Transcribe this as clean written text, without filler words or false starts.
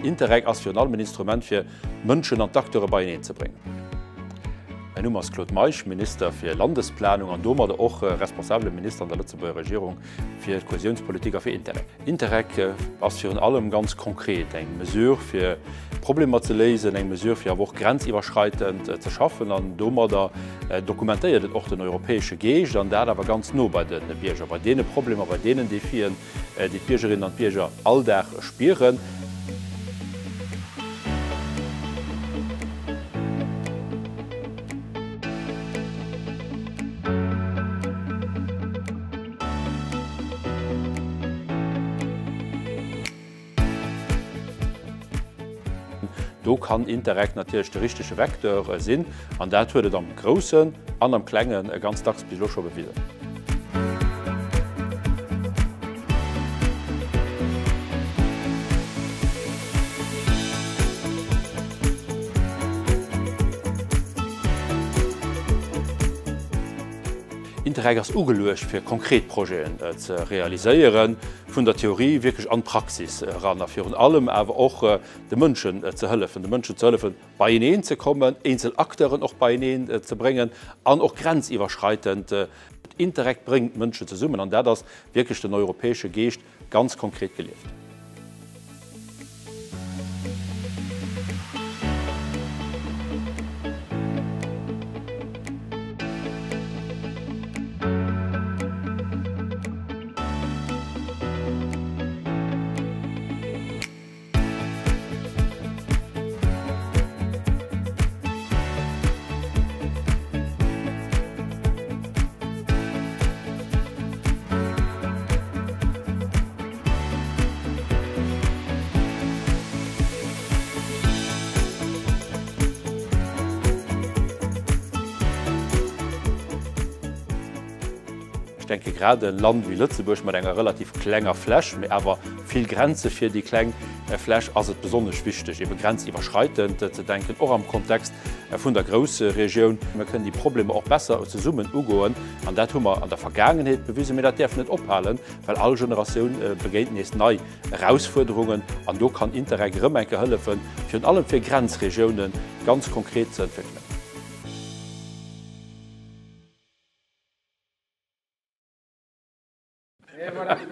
Interreg ass virun allem en Instrument fir d'Mënschen an d'Acteure beieneen ze bréngen. Mäin Numm ass Claude Meisch, Minister fir Landesplanung an domadder och responsabele Minister an der Lëtzebuerger Regierung fir d'Kohesiounspolitik a fir Interreg. Interreg ass virun allem ganz konkret eng Mesure fir Problemer ze léisen, eng Mesure fir awer och grenziwwerschreitend ze schaffen an domadder dokumentéiert et och den europäesche Geescht an dat awer ganz no bei de Bierger, bei deene Problemer, bei deenen Defien, déi d'Biergerinnen an d'Bierger all Dag spieren. Do kann Interreg natierlech de richtege Vecteur sinn, an dat huet et am Groussen an am Klenge ganz dacks bis elo scho bewisen. Interreg ass ugeluecht, fir konkret Projeten ze realiséieren, vun der Theorie wierklech an d'Praxis eran a virun allem awer och de Mënschen ze hëllefen, de Mënschen ze hëllefen, beieneen ze kommen, eenzel Acteuren och beieneen ze bréngen an och grenziwwerschreitend. Interreg bréngt d'Mënschen zesummen an dat ass wierklech den europäesche Geescht ganz konkret gelieft. Ech denke grad e Land wéi Lëtzebuerg mat enger relativ klenger Fläch, mee awer vill Grenze fir déi kleng Fläch, ass et besonnesch wichteg, ebe grenziwwerschreitend ze denken, och am Kontext vun der Groussregioun. Mir kënnen déi Problemer och besser zesummen ugoen an dat hu mer an der Vergaangenheet bewisen. Mee dat däerf net ophalen, well all Generatioun begéint nees nei Erausfuerderungen an do kann Interreg erëm eng Kéier hëllefen, virun allem fir Grenzregiounen ganz konkret ze entwéckelen.